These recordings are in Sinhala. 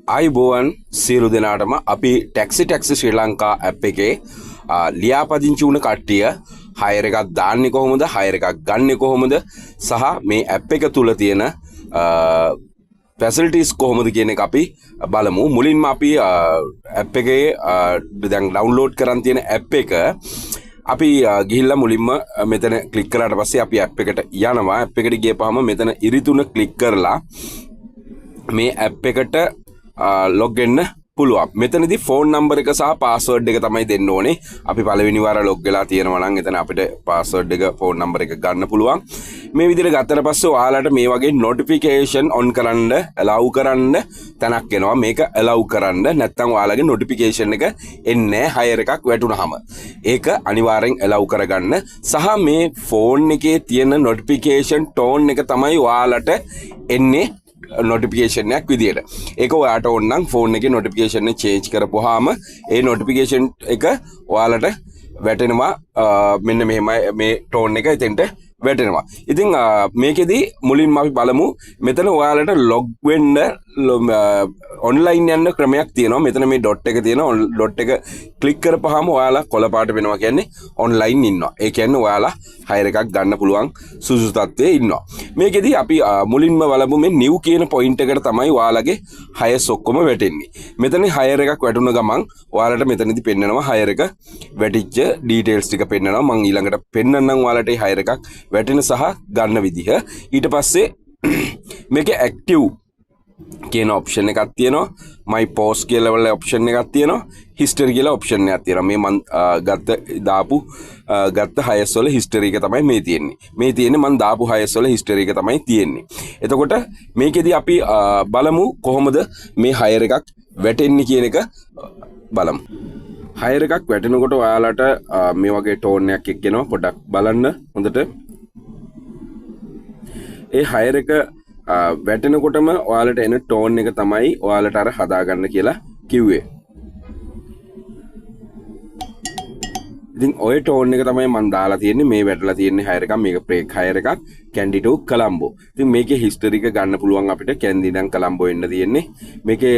ආයුබෝවන් සියලු දෙනාටම. අපි ටැක්සි ටැක්සි ශ්‍රී ලංකා ඇප් එකේ ලියාපදිංචි වුණ කට්ටිය හයර් එකක් දාන්නේ කොහොමද, හයර් එකක් ගන්නෙ කොහොමද සහ මේ ඇප් එක තුල තියෙන ෆැසිලිටිස් කොහොමද කියන එක අපි බලමු. මුලින්ම අපි ඇප් එකේ දැන් ඩවුන්ලෝඩ් කරන් තියෙන ඇප් එක අපි ගිහිල්ලා මුලින්ම මෙතන ක්ලික් කරාට පස්සේ අපි ඇප් එකට යනවා. ඇප් එකට ගියපහම මෙතන ඉරි තුන ක්ලික් කරලා මේ ඇප් එකට ලොග් වෙන්න පුළුවන්. මෙතනදී ෆෝන් නම්බර් එක සහ පාස්වර්ඩ් එක තමයි දෙන්න ඕනේ. අපි පළවෙනි වර ලොග් වෙලා තියෙනවා නම් එතන අපිට පාස්වර්ඩ් එක ෆෝන් නම්බර් එක ගන්න පුළුවන්. මේ විදිහට ගත්තට පස්සේ ඔයාලට මේ වගේ නොටිෆිකේෂන් ඔන් කරන්න, ඇලව් කරන්න තැනක් එනවා. මේක ඇලව් කරන්න නැත්නම් ඔයාලගේ නොටිෆිකේෂන් එක එන්නේ නැහැ හයර් එකක් වැටුනහම. ඒක අනිවාර්යෙන් ඇලව් කරගන්න. සහ මේ ෆෝන් එකේ තියෙන නොටිෆිකේෂන් ටෝන් එක තමයි ඔයාලට එන්නේ නොටිෆිකේෂන් එකක් විදියට. ඒක ඔයාට ඕන නම් ෆෝන් එකේ නොටිෆිකේෂන් එක චේන්ජ් කරපුවාම ඒ නොටිෆිකේෂන් එක ඔයාලට වැටෙනවා. මෙන්න මෙහෙමයි මේ ටෝන් එක එතෙන්ට වැටෙනවා. ඉතින් මේකෙදි මුලින්ම අපි බලමු මෙතන ඔයාලට ලොග් වෙන්න ඔන්ලයින් යන්න ක්‍රමයක් තියෙනවා. මෙතන මේ ඩොට් එක තියෙනවා. ඩොට් එක ක්ලික් කරපුවාම ඔයාලා කොළ පාට වෙනවා. කියන්නේ ඔන්ලයින් ඉන්නවා. ඒ කියන්නේ ඔයාලා හයර් එකක් ගන්න පුළුවන් සුදුසු තත්ත්වයේ ඉන්නවා. මේකෙදි අපි මුලින්ම බලමු මේ නිව් කියන පොයින්ට් එකට තමයි ඔයාලගේ හයර්ස් ඔක්කොම වැටෙන්නේ. මෙතන හයර් එකක් වැටුණ ගමන් ඔයාලට මෙතනදි පෙන්නනවා හයර් එක වැටිච්ච ඩීටේල්ස් ටික පෙන්නනවා. මං ඊළඟට පෙන්නන්නම් ඔයාලට මේ හයර් එකක් වැටෙන සහ ගන්න විදිහ. ඊට පස්සේ මේකේ ඇක්ටිව් කියන ඔප්ෂන් එකක් තියෙනවා. මයි පෝස්ට් කියලා වල ඔප්ෂන් එකක් තියෙනවා. හිස්ටරි කියලා ඔප්ෂන් එකක් තියෙනවා. මේ මං ගත්ත දාපු ගත්ත හයස් වල හිස්ටරි එක තමයි මේ තියෙන්නේ. මේ තියෙන්නේ මං දාපු හයස් වල හිස්ටරි එක තමයි තියෙන්නේ. එතකොට මේකෙදි අපි බලමු කොහොමද මේ හයර් එකක් වැටෙන්නේ කියන එක බලමු. හයර් එකක් වැටෙනකොට ඔයාලට මේ වගේ ටෝන් එකක් එක්ක එනවා. පොඩ්ඩක් බලන්න හොඳට. ඒ හයර් එක වැටෙනකොටම ඔයාලට එන ටෝන් එක තමයි ඔයාලට අර හදාගන්න කියලා කිව්වේ. ඉතින් ඔය ටෝන් එක තමයි මං දාලා තියෙන්නේ. මේ වැටලා තියෙන්නේ හයර් එකක්. මේක බ්‍රේක් හයර් එකක්. කැන්ඩි ටු කොලම්බෝ. ඉතින් මේකේ හිස්ටරි එක ගන්න පුළුවන් අපිට. කැන්ඩි ඉඳන් කොලම්බෝ එන්න තියෙන්නේ. මේකේ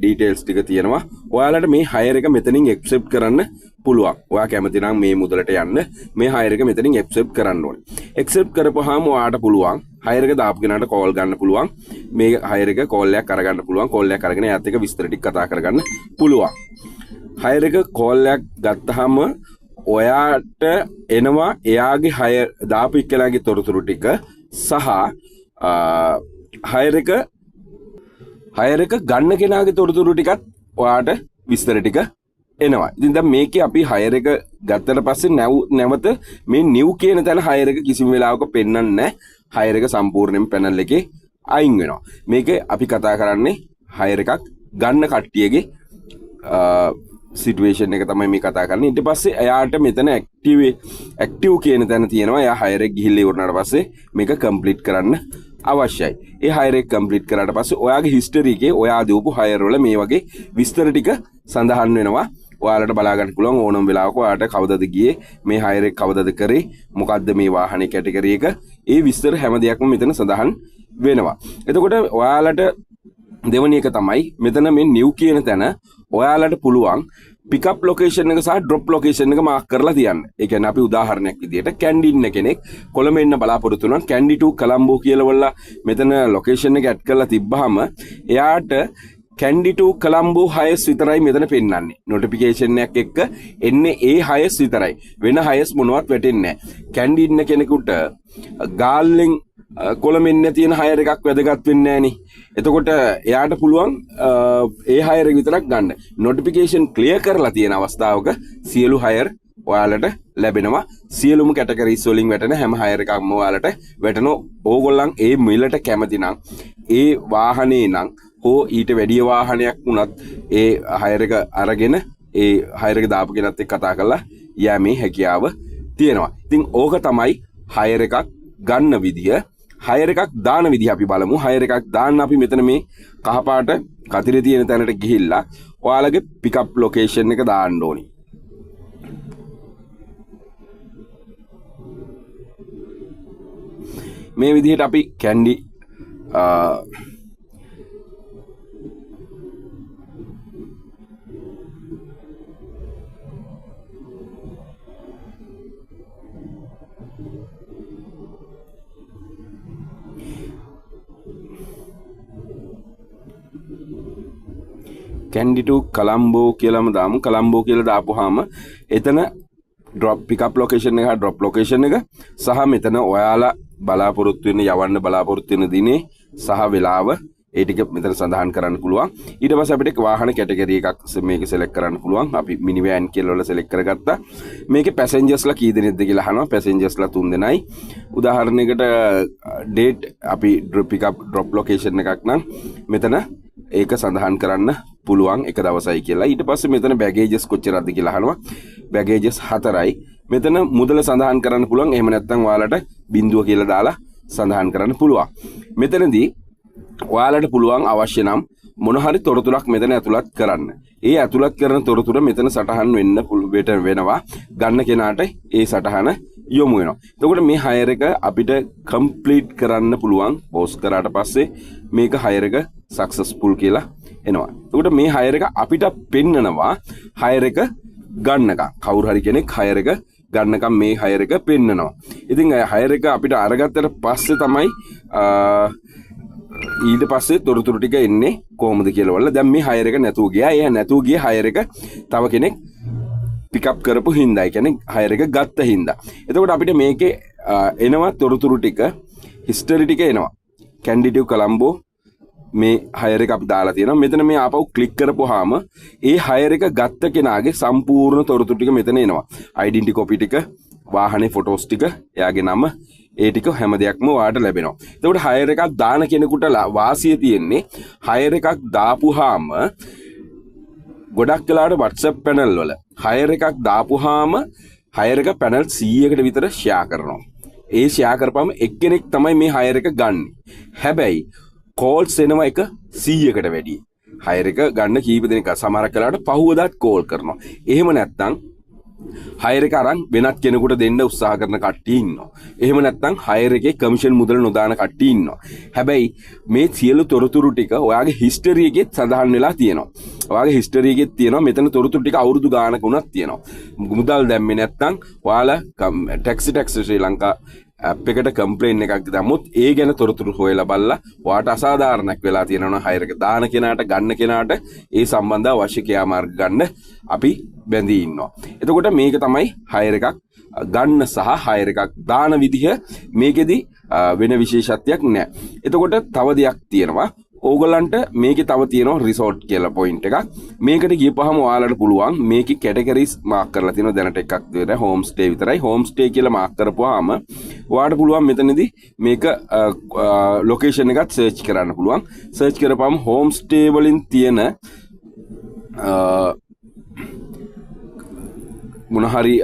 ඩීටේල්ස් ටික තියෙනවා. ඔයාලට මේ හයර් එක මෙතනින් ඇක්සෙප්ට් කරන්න පුළුවන්. ඔයා කැමති නම් මේ මුදලට යන්න මේ හයර් එක මෙතනින් ඇක්සෙප්ට් කරන්න ඕනේ. ඇක්සෙප්ට් කරපුවාම ඔයාට පුළුවන් හයර් එක දාපු කෙනාට කෝල් ගන්න පුළුවන්. මේ හයර් එක කෝල් එකක් අරගන්න පුළුවන්. කෝල් එකක් අරගෙන එයාත් එක්ක විස්තර ටික කතා කරගන්න පුළුවන්. හයර් එක කෝල් එකක් ගත්තාම ඔයාට එනවා එයාගේ හයර් දාපු එක්කෙනාගේ තොරතුරු ටික සහ හයර් එක ගන්න කෙනාගේ තොරතුරු ටිකත් ඔයාට විස්තර ටික එනවා. ඉතින් දැන් මේකේ අපි හයර් එක ගත්තට පස්සේ නැවත මේ නිව් කියන තැන හයර් එක කිසිම වෙලාවක පෙන්වන්නේ නැහැ. හයර් එක සම්පූර්ණයෙන්ම පැනල් එකේ අයින් වෙනවා. මේකේ අපි කතා කරන්නේ හයර් එකක් ගන්න කට්ටියගේ සිටුේෂන් එක තමයි මේ කතා කරන්නේ. ඊට පස්සේ එයාට මෙතන ඇක්ටිව් කියන තැන තියෙනවා. එයා හයර් එක ගිහිල්ලා ඉවරනාට පස්සේ මේක කම්ප්ලීට් කරන්න අවශ්‍යයි. ඒ හයර් එක කම්ප්ලීට් කරාට පස්සේ ඔයාගේ හිස්ටරි එකේ ඔයා දීපු හයර් වල මේ වගේ විස්තර ටික සඳහන් වෙනවා. ඔයාලට බලා ගන්න පුළුවන් ඕනම වෙලාවක ඔයාට කවදද ගියේ, මේ හයර් එක කවදද කරේ, මොකද්ද මේ වාහනේ කැටගරි එක, ඒ විස්තර හැම දෙයක්ම මෙතන සඳහන් වෙනවා. එතකොට ඔයාලට දෙවනි එක තමයි මෙතන මේ නිව් කියන තැන ඔයාලට පුළුවන් පිකප් ලොකේෂන් එක සහ ඩ්‍රොප් ලොකේෂන් එක මාක් කරලා තියන්න. ඒ කියන්නේ අපි උදාහරණයක් විදියට කැන්ඩි ඉන්න කෙනෙක් කොළඹ එන්න බලාපොරොත්තු වෙනවා. කැන්ඩි ටු කොලම්බෝ කියලා වල මෙතන ලොකේෂන් එක ඇඩ් කරලා තිබ්බහම එයාට කැන්ඩි ටු කොලම්බෝ හයස් විතරයි මෙතන පෙන්වන්නේ. නොටිෆිකේෂන් එකක් එක්ක එන්නේ ඒ හයස් විතරයි. වෙන හයස් මොනවත් වැටෙන්නේ නැහැ. කැන්ඩි ඉන්න කෙනෙකුට ගාල්ලෙන් කොළඹ එන්න තියෙන හයර් එකක් වැදගත් වෙන්නේ නැහනේ. එතකොට එයාට පුළුවන් ඒ හයර් එක විතරක් ගන්න. නොටිෆිකේෂන් ක්ලියර් කරලා තියෙන අවස්ථාවක සියලු හයර් ඔයාලට ලැබෙනවා. සියලුම කැටගරිස් වලින් වැටෙන හැම හයර් එකක්ම ඔයාලට වැටෙනවා. ඕගොල්ලන් ඒ මිලට කැමති නම් ඒ වාහනේ නම් හෝ ඊට වැඩිය වාහනයක් වුණත් ඒ හයර් එක අරගෙන ඒ හයර් එක දාපු කෙනත් එක්ක කතා කරලා යෑමේ හැකියාව තියෙනවා. ඉතින් ඕක තමයි හයර් එකක් ගන්න විදිය. හයර් එකක් දාන විදිය අපි බලමු. හයර් එකක් දාන්න අපි මෙතන මේ කහපාට කතිරේ තියෙන තැනට ගිහිල්ලා ඔයාලගේ පිකප් ලොකේෂන් එක දාන්න ඕනි. මේ විදිහට අපි කැන්ඩි කැන්ඩි ටු කොලම්බෝ කියලාම දාමු. කොලම්බෝ කියලා දාපුවාම එතන ඩ්‍රොප් පිකප් ලොකේෂන් එක, ඩ්‍රොප් ලොකේෂන් එක සහ මෙතන ඔයාලා බලාපොරොත්තු වෙන, යවන්න බලාපොරොත්තු වෙන දිනේ සහ වෙලාව ඒ ටික මෙතන සඳහන් කරන්න පුළුවන්. ඊට පස්සේ අපිට වාහන කැටගරි එකක් මේක සෙලෙක්ට් කරන්න පුළුවන්. අපි මිනි වෑන් කියලා වල සෙලෙක්ට් කරගත්තා. මේකේ පැසෙන්ජර්ස්ලා කී දෙනෙක්ද කියලා අහනවා. පැසෙන්ජර්ස්ලා 3 දෙනයි. උදාහරණයකට ඩේට් අපි පිකප් ඩ්‍රොප් ලොකේෂන් එකක් නම් මෙතන ඒක සඳහන් කරන්න පුළුවන් එක දවසයි කියලා. ඊට පස්සේ මෙතන බැගේජස් කොච්චරක්ද කියලා අහනවා. බැගේජස් 4යි. මෙතන මුදල සඳහන් කරන්න පුළුවන්. එහෙම නැත්නම් ඔයාලට බිංදුව කියලා දාලා සඳහන් කරන්න පුළුවන්. මෙතනදී ඔයාලට පුළුවන් අවශ්‍ය නම් මොන හරි තොරතුරක් මෙතන ඇතුළත් කරන්න. ඒ ඇතුළත් කරන තොරතුර මෙතන සටහන් වෙන්න වෙනවා. ගන්න කෙනාට ඒ සටහන යොමු වෙනවා. එතකොට මේ හයර් එක අපිට කම්ප්ලීට් කරන්න පුළුවන්. පෝස්ට් කරාට පස්සේ මේක හයර් එක සක්සස්ෆුල් කියලා එනවා. එතකොට මේ හයර් එක අපිට පෙන්නනවා හයර් එක ගන්නකම්. කවුරු හරි කෙනෙක් හයර් එක ගන්නකම් මේ හයර් එක පෙන්නනවා. ඉතින් හයර් එක අපිට අරගත්තට පස්සේ තමයි ඊට පස්සේ තොරතුරු ටික එන්නේ කොහොමද කියලා බලලා. දැන් මේ හයර් එක නැතුව ගියා. ඒ නැතුව ගිය හයර් එක තව කෙනෙක් පිකප් කරපු හින්දා, ඒ කියන්නේ හයර් එක ගත්ත හින්දා. එතකොට අපිට මේකේ එනවා තොරතුරු ටික, හිස්ටරි ටික එනවා. කැන්ඩි ටු කොලම්බෝ මේ හයර් එක අපි දාලා තියෙනවා. මෙතන මේ ආපහු ක්ලික් කරපුවාම ඒ හයර් එක ගත්ත කෙනාගේ සම්පූර්ණ තොරතුරු ටික මෙතන එනවා. ඩෙන්ටිටි කොපි ටික, වාහනේ ෆොටෝස් ටික, එයාගේ නම, ඒ ටික හැම දෙයක්ම ඔයාලට ලැබෙනවා. එතකොට හයර් එකක් දාන කෙනෙකුට වාසිය තියෙන්නේ හයර් එකක් දාපුවාම ගොඩක් වෙලාවට WhatsApp panel වල හයර් එකක් දාපුවාම හයර් එක පැනල් 100කට විතර ෂෙයා කරනවා. ඒ ෂෙයා කරපුවාම එක්කෙනෙක් තමයි මේ හයර් එක ගන්නෙ. හැබැයි කෝල්ස් එනවා එක 100කට වැඩි. හයර් එක ගන්න කීප දෙනෙක් සමහරක් වෙලාවට පහුවදාත් කෝල් කරනවා. එහෙම නැත්නම් හයර් එක අරන් වෙනත් කෙනෙකුට දෙන්න උත්සාහ කරන කට්ටිය ඉන්නවා. එහෙම නැත්නම් හයර් එකේ කමිෂන් මුදල නොදාන කට්ටිය ඉන්නවා. හැබැයි මේ සියලු තොරතුරු ටික ඔයාගේ හිස්ටරි එකෙත් සඳහන් වෙලා තියෙනවා. ඔයාගේ හිස්ටරි එකෙත් තියෙනවා මෙතන තොරතුරු ටික අවුරුදු ගානක වුණත් තියෙනවා. මුදල් දැම්මේ නැත්නම් ඔයාලා ටැක්සි ටැක්සි ශ්‍රී ලංකා ඇප් එකට කම්ප්ලේන් එකක් දැම්මොත් ඒ ගැන තොරතුරු හොයලා බලලා ඔයාට අසාධාරණයක් වෙලා තියෙනවා නම් හයර් එක දාන කෙනාට ගන්න කෙනාට ඒ සම්බන්ධ අවශ්‍ය ක්‍රියාමාර්ග ගන්න අපි බැඳී ඉන්නවා. එතකොට මේක තමයි හයර් එකක් ගන්න සහ හයර් එකක් දාන විදිහ. මේකෙදි වෙන විශේෂත්වයක් නෑ. එතකොට තව දෙයක් තියෙනවා. ඕගොල්ලන්ට මේකේ තව තියෙනවා රිසෝට් කියලා පොයින්ට් එකක්. මේකට ගියපහම ඔයාලට පුළුවන් මේකේ කැටගරිස් මාක් කරලා තියෙනවා. දැනට එකක් විතරයි, හෝම් ස්ටේ විතරයි. හෝම් ස්ටේ කියලා මාක් කරපුවාම ඔයාලට පුළුවන් මෙතනදී මේක ලොකේෂන් එකත් සර්ච් කරන්න පුළුවන්. සර්ච් කරපුවාම හෝම් ස්ටේ වලින් තියෙන මොන හරි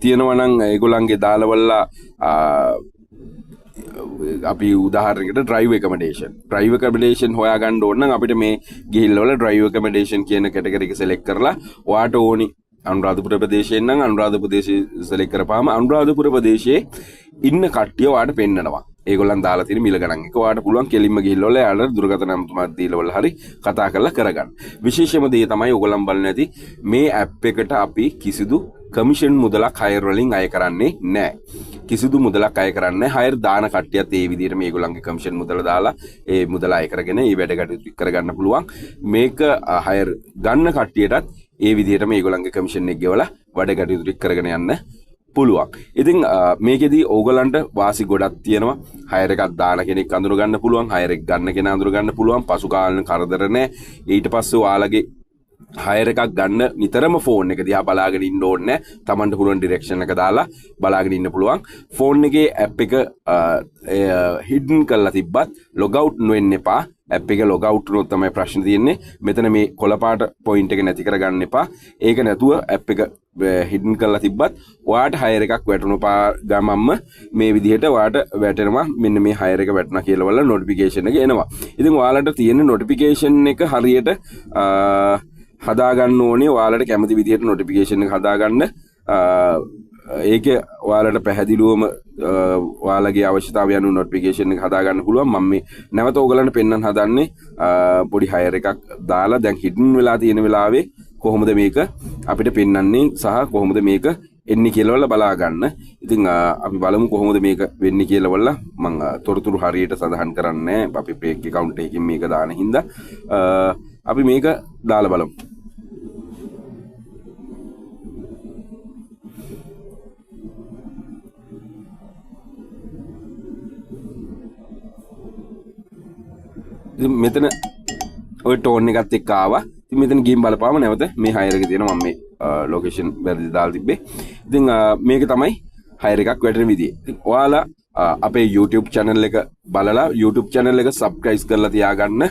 තියෙනවා නම් ඒගොල්ලන්ගේ දාලවල අපි උදාහරණයකට ඩ්‍රයිව් ඇකමඩේෂන්, ඩ්‍රයිව් ඇකමඩේෂන් හොයාගන්න ඕන නම් අපිට මේ ගිහිල්ලා වල ඩ්‍රයිව් ඇකමඩේෂන් කියන කැටගරි එක සෙලෙක්ට් කරලා ඔයාට ඕනි අනුරාධපුර ප්‍රදේශයෙන් නම් අනුරාධපුර ප්‍රදේශය සෙලෙක්ට් කරපුවාම අනුරාධපුර ප්‍රදේශයේ ඉන්න කට්ටිය ඔයාට පෙන්නනවා. ඒගොල්ලන් දාලා තියෙන මිල ගණන් එක ඔයාට පුළුවන් කෙලින්ම ගිහිල්ලා වල එයාලට දුරකථන ඇමතුමක් දීලා වල හරි කතා කරලා කරගන්න. විශේෂම දේ තමයි ඔයගොල්ලන් බලන්න ඇති මේ ඇප් එකට අපි කිසිදු කමිෂන් මුදලක් හයර් වලින් අය කරන්නේ නෑ. කිසිදු මුදලක් අය කරන්නේ නෑ. හයර් දාන කට්ටියත් ඒ විදිහට මේගොල්ලන්ගේ කමිෂන් මුදල දාලා ඒ මුදල අය කරගෙන ඒ වැඩ කටයුතු කරගන්න පුළුවන්. මේක හයර් ගන්න කට්ටියටත් ඒ විදිහටම මේගොල්ලන්ගේ කමිෂන් එක ගෙවලා වැඩ කටයුතු ටික කරගෙන යන්න පුළුවන්. ඉතින් මේකෙදි ඕගොල්ලන්ට වාසි ගොඩක් තියෙනවා. හයර් එකක් දාන කෙනෙක් අඳුර ගන්න පුළුවන්, හයර් එක ගන්න කෙනා අඳුර ගන්න පුළුවන්, පසු කාලීන කරදර නෑ. ඊට පස්සේ ඔයාලගේ හයර් එකක් ගන්න නිතරම ෆෝන් එක දිහා බලාගෙන ඉන්න ඕනේ නෑ. Tamanට පුළුවන් ඩිරෙක්ෂන් එක දාලා බලාගෙන ඉන්න පුළුවන්. ෆෝන් එකේ ඇප් එක හිඩන් කරලා තිබ්බත් ලොග් අවුට් නොවෙන්න එපා. ඇප් එක ලොග් අවුට් වුණොත් තමයි ප්‍රශ්න තියෙන්නේ. මෙතන මේ කොළපාට පොයින්ට් එක නැති කරගන්න එපා. ඒක නැතුව ඇප් එක හිඩන් කරලා තිබ්බත් ඔයාට හයර් එකක් වැටුණු ගමන්ම මේ විදිහට ඔයාට වැටෙනවා. මෙන්න මේ හයර් එක වැටුණා කියලා වල නොටිෆිකේෂන් එක එනවා. ඉතින් ඔයාලට තියෙන නොටිෆිකේෂන් එක හරියට හදාගන්න ඕනේ. ඔයාලට කැමති විදිහට නොටිෆිකේෂන් එක හදාගන්න. ඒක ඔයාලට පැහැදිලිවම ඔයාලගේ අවශ්‍යතාවය අනුව නොටිෆිකේෂන් එක හදාගන්න පුළුවන්. මම මේ නැවත ඕගලන්ට පෙන්වන්න හදන්නේ පොඩි හයර් එකක් දාලා දැන් හිඩන් වෙලා තියෙන වෙලාවේ කොහොමද මේක අපිට පෙන්වන්නේ සහ කොහොමද මේක එන්නේ කියලා වල බලා ගන්න. ඉතින් අපි බලමු කොහොමද මේක වෙන්නේ කියලා වල මං තොරතුරු හරියට සඳහන් කරන්නේ නැහැ. අපි ෆේක් ඇකවුන්ට් එකකින් මේක දාන හින්දා. අපි මේක දාලා බලමු. ඉතින් මෙතන ඔය ටෝන් එකත් එක්ක ආවා. ඉතින් මෙතන ගිහින් බලපාම නැවත මේ හයර් එක තියෙනවා. මම මේ ලොකේෂන් වැරදි දාලා තිබ්බේ. ඉතින් මේක තමයි හයර් එකක් වැටෙන විදිය. ඉතින් ඔයාලා අපේ YouTube channel එක බලලා YouTube channel එක subscribe කරලා තියාගන්න.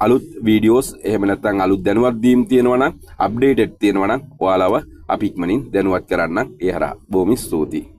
අලුත් වීඩියෝස් එහෙම නැත්නම් අලුත් දැනුවත් දීම් තියෙනවා නම්, අප්ඩේටඩ් තියෙනවා නම් ඔයාලව අපි ඉක්මනින් දැනුවත් කරන්නම්. ඒ හරහා බොහොම ස්තුතියි.